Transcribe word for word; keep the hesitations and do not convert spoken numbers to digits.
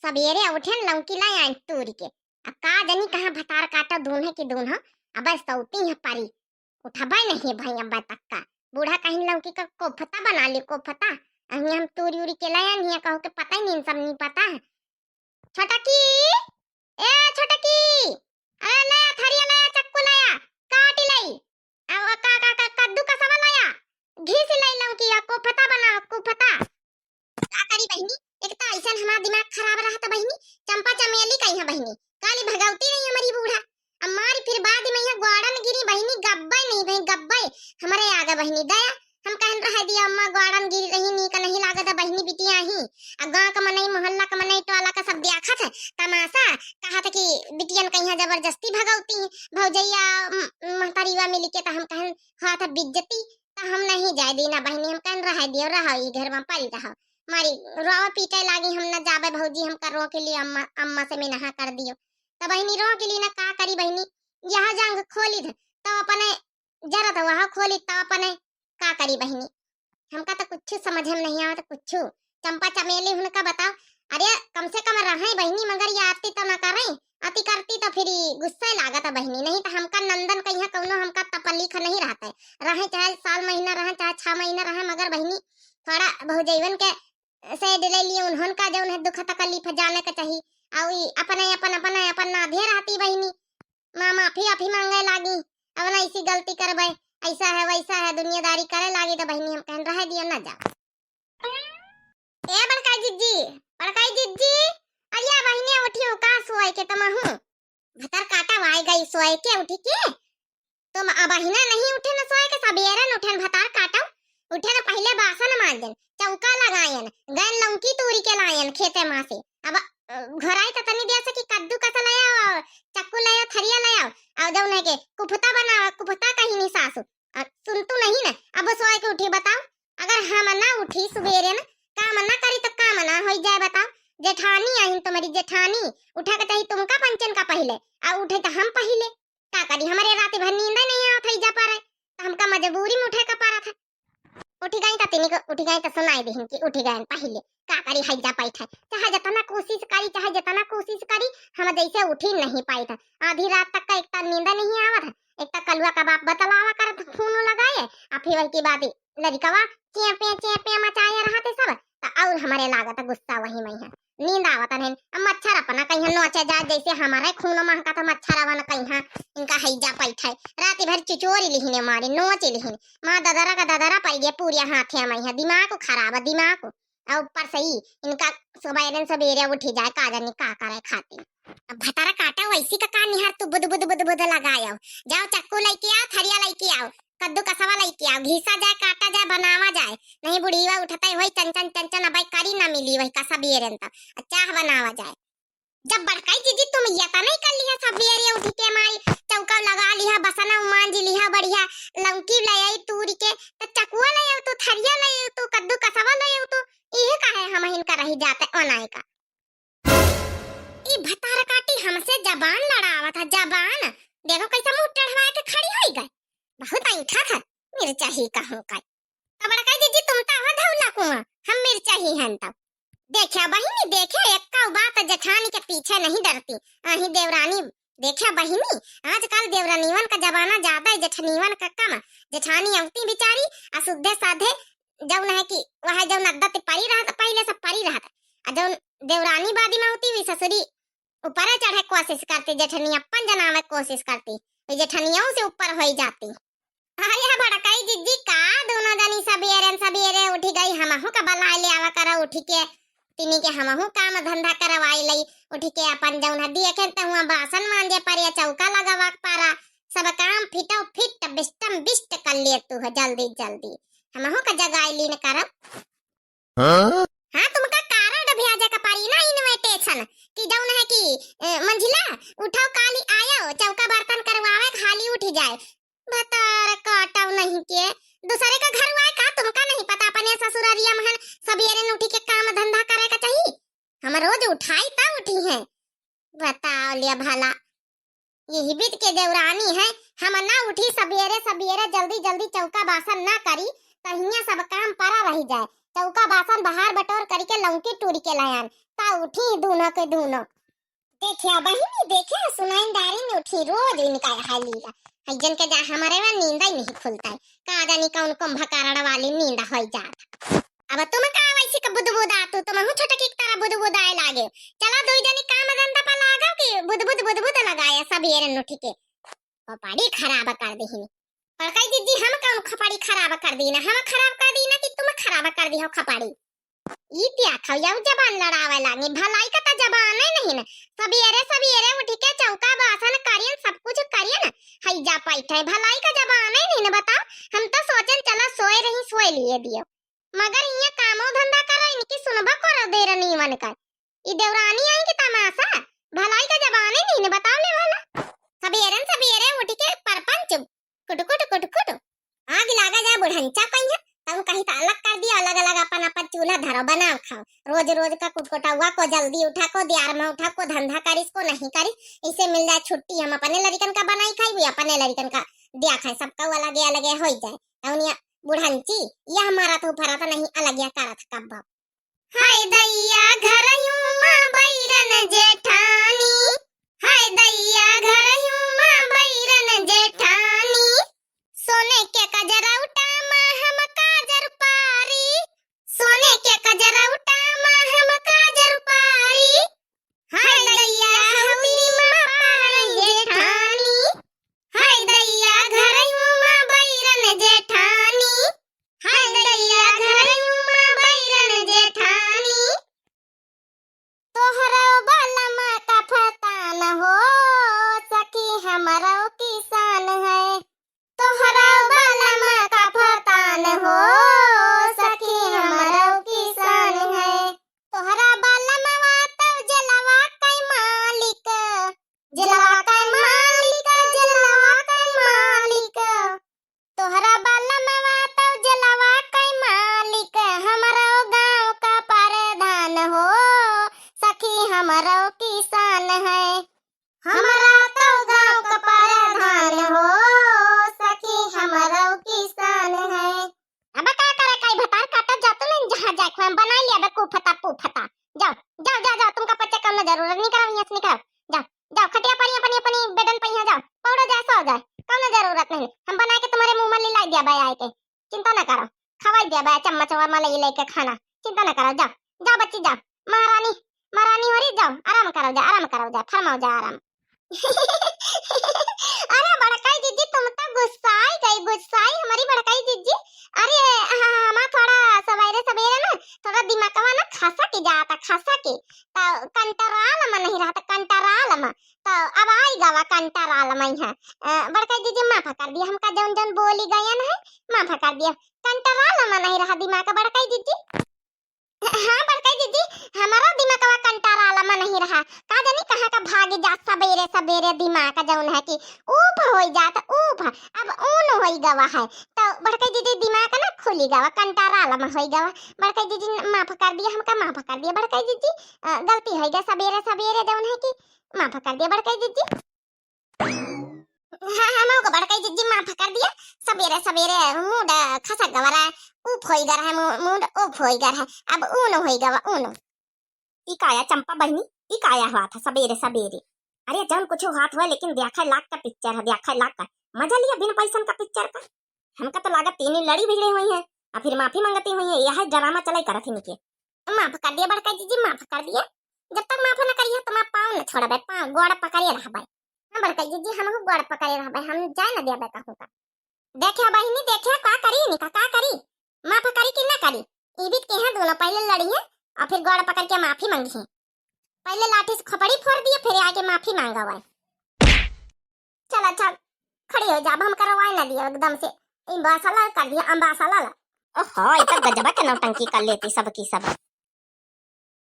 सबेरे उठेन लौकी लाए आइन तूरी के। अब का जनी कहाँ भतार काटा दून है कि दून हो। अब सौती है परी। उठबै नहीं भई अब्बै तक का। बूढ़ा कहिन लौकी का कोफता बना ली, कोफता। अहिया हम तूरी उरी के लाए आइन, हिया कहो के पता ही नहीं, सब नहीं पता है। छोटकी, ए छोटकी, अरे ले आ थरिया, ले आ चक्कू, ले आ, काटी लई। अब का, का, का, कद्दू का सवा ले आ, घीस लई लौकी, आ कोफता बनावा, कोफता। का करी बहिनी, एक त अइसन हमार दिमाग खराब रहत बहिनी, चंपा चमेली कइहाँ बहिनी, काली भगवती नहीं हमरी बूढ़ा। अब मारी फिर बाद में यहाँ ग्वाड़न गिरी बहिनी, गब्बै नहीं भई, गब्बै। हमरे आगे बहिनी दया, हम कहन रह दिया अम्मा ग्वाड़न गिरी रही, नीक नहीं लागत बहिनी बिटिया ही। अब गाँव का मनई, मोहल्ला का मनई, टोला का सब देखत है तमाशा, कहत कि बिटियन कइहाँ जबरदस्ती भगौती है, भौजैया, म-, महतरीवा मिली के, त हम कहन होत है बिज्जती, त हम नहीं जाए दीना बहिनी, हम कहन रह दियो, रहो ई घर में परी रहो। मारी रोवा पीटे लागी, हम न जाबे भौजी, हम कर रोक ली अम्मा, अम्मा से मिनहा कर दियो। त बहिनी रोक ली ना, का करी बहिनी, यहाँ जांग खोली थ, तो अपने जरत वहाँ खोली, तो अपने का करी बहिनी। हमका त कुछ समझ में नहीं आवत, कुछ। चंपा चमेली हुनका बताओ, अरे कम से कम रहे बहिनी, मगर ये आती तो ना करे, अति करती तो फिर गुस्सा लागत बहिनी, नहीं तो हमका नंदन कइहाँ कौनो हमका तपलीख नहीं रहत है। रहे चाहे साल महीना रहे, चाहे छह महीना रहे, मगर बहिनी थोड़ा भौजैवन के से डले लिए उन्होंने का जौन है दुख तकलीफ जाने के चाही। अउ ई अपने अपन, अपने अपन नाधे रहती बहिनी, माँ माफी आफी मांगे लागी, अब ना ऐसी गलती करबे, ऐसा है वैसा है दुनियादारी करे लागी, तो बहिनी हम कहन रह दियो ना जा। ए बड़काई जिज्जी, बड़काई जिज्जी, अरिया बहिनी उठियो का सोए के तमहू? भतर काटा वाई गई सोए के उठी के? तुम अबहिना नहीं उठेन सोए के, सबेरन उठेन भतार काटो, उठेन पहिले बासन मांजेन, चौका लगायन, गैन लौकी तूरी के लायन खेते मा से। अब, अ, घराई त तनी देर से कि कद्दू कस ले आओ, चक्कू ले आओ, थरिया ले आओ, और जौन है के कुफता बनाओ, कुफता कहिनी सासू। अ, सुनतू नहीं ना, अब सोए के उठी बताओ, अगर हम ना उठी सुबेरे ना, काम ना करी तो काम ना होई जाए बताओ। जेठानी आइन तुम्हारी जेठानी, उठा के चाही तुमका पंचन का पहिले, आ उठे तो हम पहिले। का करी, हमरे रात भर नींद नहीं आवत है जा पारे, तो हमका मजबूरी में उठे का पारा था। उठी गई तो तिनी को उठी गई तो सुनाई दिहिन कि उठी गई पहिले। का करी, हैजा बैठे, चाहे जतना कोशिश करी, चाहे जतना कोशिश करी, हम जैसे उठी नहीं पाई था। आधी रात तक का एक तो नींद नहीं आवत है, एक तो कलुआ का बाप बतलावा करत फोन लगाए, आ फिर वही के बाद लड़िकवा चें पे चें पे मचाए रहते सब, तो और हमरे लागत गुस्सा वही में है। नींद आवत नहीं। अब मच्छर अपना कहीं नोचे जाए, जैसे हमारे खून महका था मच्छर अवन कहीं इनका हैजा पैठे। रात भर चिचोरी लिहिने मारी, नोच लिहिने। माँ ददरा का ददरा पड़ गया पूरे हाथे में है, दिमाग खराब है, दिमाग। और ऊपर से ही इनका सुबह सबेरे उठी जाए, का जानी का करे खातिर। अब भतारा काटा वैसी का, का निहार तू बुद बुद बुद बुद लगायो। जाओ चक्कू लेके आओ, थरिया लेके आओ, कद्दू कसवा लेके आओ, घीसा जाए, काटा जाए, बनावा जाए। नहीं बुढ़ीवा उठते होई चंचन चंचन, अब करी ना मिली वही का सबेरे त, आ चाह बनावा जाए। जब बड़काई जीजी तुम ये तो नहीं कर लिया सबेरे उठी के माई चौका लगा लिया, बसना मांज लिया, बढ़िया लौकी ले आई तूरी के, तो चकुआ ले आओ तू, थरिया ले आओ तू, कद्दू कसवा ले आओ तू, इहे काहे हम इनका रही जाते ओनाए का। ई भतार काटी हमसे जबान लड़ावत है, जबान। देखो कैसे मुंह टढ़वाए के खड़ी होई गए। बहुत ऐंठा था, मिर्चा ही कहूँ का। तो बड़का जीजी तुम तो हो धौला कुआं, हम मिर्चा ही हन तब। देखा बहिनी, देखा, एक्का बात जेठानी के पीछे नहीं डरती। आही देवरानी, देखा बहिनी, आजकल देवरानीवन का जमाना ज्यादा है, जेठनीवन का कम। जेठानी अवती बिचारी, आ सुद्धे साधे जौन है कि वह जौन अद्दत परी रहत, पहिले सब परी रहत। आ जौन देवरानी बादी में होती, वी ससुरी ऊपर चढ़े कोशिश करती, जेठनी अपन जनावे कोशिश करती, वी जेठनियों से ऊपर होई जाती। अरे बड़काई जीजी का दोनों जनी सबेरे सबेरे उठी गई, हमहू का बलाए ले आवा करा उठी के, तिनी के हमहू काम धंधा करवाई लई, उठी के अपन जौन है दिए के त हुआ बासन मांजे पारे, चौका लगावा पारा, सब काम फिटो फिट बिस्टम बिस्ट कर लिए तू है जल्दी जल्दी, हमहू का जगाई लीन करब। हाँ? हाँ, तुमका कार्ड भेजे के पड़ी ना, invitation, कि जौन है कि, ए, मंझिला, उठाओ काली आयो, चौका बर्तन करवावे, खाली उठ जाए। भतार काटो नहीं के, दूसरे का घर आए का, तुमका नहीं पता, अपने ससुररिया में हन, सबेरे न उठी के काम धंधा करे का चाहिए। हम रोज उठाई तब उठी हैं। बताओ लिया भला। यही बीत के देवरानी है, हम ना उठी सबेरे सबेरे जल्दी जल्दी चौका बासन ना करी, त हियां सब काम परा रह जाए। चौका बासन बहार बटोर करी के लौकी टूरी के लायन, त उठी दूनो के दूनो। देखे बहिनी, देखे सुनाइन डारी न उठी, रोज इनका यहा लीला। हइजन के जा हमरे वा नींद ही नहीं खुलता है। का जानी कौन कुंभकर्ण वाली नींद होई जात। अब तुम का वैसे का बुदबुदा तू, तुम हूँ छोटकी की तरह बुदबुदाए लागे। चला दुई जनी काम धंधा पर लागो कि बुदबुद बुदबुद लगाए सबेरे न उठी के। खपाड़ी खराब कर दीहिन। बड़काई जिज्जी, हम कौन खपाड़ी खराब कर दीना? हम खराब कर दीना कि तुम खराब कर दी हो खपाड़ी? ई क्या खौया जबान लड़ावे लागी, भलाई का त जबाने नहीं न। सबेरे सबेरे उठ के चौका बासन करियन, सब कुछ करियन, हई जा बैठे, भलाई का जबाने नहीं न। बताओ, हम तो सोचन चला सोए रही, सोए लिए दियो, मगर इया कामो धंधा करो, इनकी सुनबा करो देर नीवन का। ई देवरानी आई कि तमाशा? भलाई का जबाने नहीं न, बताओ ले भला। सबेरन सबेरे उठ के परपंच कुट कुट कुट कुट। आग लागा जाए बुढ़ंचा कहिया, तब कहीं तो अलग कर दिया, अलग अलग अपन अपन चूल्हा धरो, बनाओ खाओ। रोज रोज का कुटकुटौआ को जल्दी उठा, को दियार में उठा, को धंधा करिस, को नहीं करिस, इसे मिल जाए छुट्टी, हम अपने लड़िकन का बनाई खाई, वे अपने लड़िकन का दिया खाए, सबका अलगे अलगे होई जाए। तौनिया बुढ़ंची, यह मरत हो फरत नहीं, अलगिया करत कब्बो। हाय दैया घरयू मा बैरन जेठानी, हाय दैया घरयू मा बैरन जेठानी। सोने के कजरौटा मा हम काजर पारी, सोने के कजरौटा मा हम काजर पारी। हाय दैया हौदी मा पारन जेठानी, हाय दैया घरयू मा बैरन जेठानी, हाय दैया घरयू मा बैरन जेठानी। तोहरो बलमा का फतान हो, सखी हमरो किसान है। तोहरा बलमा का फतान हो, सखी हमरो किसान है। तोहरा बलमवा तौ जलवा कै मालिक, जलवा कै मालिक, जलवा कै मालिक। तोहरा बलमवा तौ जलवा कै मालिक, हमरो गाँव का प्रधान हो, सखी हमरो किसान है। हमरा तो गाँव का प्रधान हो, सखी हमरो किसान है। अब का करे, काई भतार काटत जात नहीं, जहाँ जाए के हम बनाई लिया बे कुफता पुफता। जाओ, जाओ, जाओ, जाओ, तुमका पच्चे कौनो जरूरत नहीं करो, यहाँ से निकलो। जाओ, जाओ, खटिया पड़ी अपनी, अपनी बेडन पे यहाँ जाओ, पौड़ो जाए, सो जाए, कौनो जरूरत नहीं। हम बनाए के तुम्हारे मुँह में लिलाई दिया बे आए के। चिंता ना करो, खवाई दिया बे चम्मच वा मलाई लेके खाना। चिंता ना करो, जाओ, जाओ बच्ची, जाओ। महारानी, महारानी हो रही, जाओ, आराम करो जा, आराम करो जा, फरमाओ जा आराम। अरे बड़काई जिज्जी, तुम तो गुस्साई गई, गुस्साई हमारी बड़काई जिज्जी। अरे हाँ, हाँ, हमार थोड़ा सवेरे सवेरे ना थोड़ा दिमागवा ना खसा के जाता, खसा के। तो कंटराल में नहीं रहता, कंटराल में। तो अब आई गवा कंटराल में है। अ, बड़काई जिज्जी माफ कर दिया, हमका जौन जौन बोली गयन है, माफ कर दिया। कंटराल में नहीं रहा दिमाग बड़काई जिज्जी। हाँ बड़काई जिज्जी, हमारा दिमागवा कंटराल में नहीं रहा। का जानी कहाँ का भागी जा सबेरे सबेरे दिमाग जौन है कि ऊफ होई जात, ऊफ। अब ऊन होई गवा है। तो बड़काई जिज्जी दिमाग ना खुली गवा, कंटराल में होई गवा। बड़काई जिज्जी माफ कर दिया, हमका माफ कर दिया बड़काई जिज्जी। अ, गलती होई गवा सबेरे सबेरे जौन है कि माफ कर दिया बड़काई जिज्जी। हाँ, हाँ, हमहू को बड़काई जिज्जी माफ कर दिया। सबेरे सबेरे मूड खसक गवा रहा, ऊफ होई गर है, मू-, मूड ऊफ होई गर है, अब ऊन होई गवा, ऊन। ई काया चंपा बहिनी, ई काया हुआ था सबेरे सबेरे? अरे जौन कुछ हुआ था, लेकिन देखा लाख का पिक्चर है, देखा लाख का। मजा लिया बिन पैसन का पिक्चर का। हमका तो लागत तीनों लड़ी भिड़े हुई हैं, और फिर माफी मांगती हुई हैं, यह ड्रामा चलाई करत ही निके। माफ कर दिया बड़काई जिज्जी, माफ कर दिया। जब तक माफ न करिए, तो मैं पाँव न छोड़बे, पाँव गोड़ पकड़े रहबे। हाँ बड़काई जिज्जी, हमहू गोड़ पकड़े रहबे, हम जाए न देबे कहूँ का। देखिया बहिनी, देखिया का करी, निका का करी, माफ करी कि ना करी? ई बीत के हैं दोनों पहले लड़ी हैं और फिर गोड़ पकड़ के माफी मांगी हैं। पहले लाठी से खोपड़ी फोड़ दिए, फिर आके माफी मांगा हुआ है। चल अच्छा, खड़ी हो जा, अब हम करवाए ना दिया एकदम से। ई बासा लाल कर दिया, अम्बासा लाल। ओहो, ई तो गजबा के नौटंकी कर लेती सब की सब।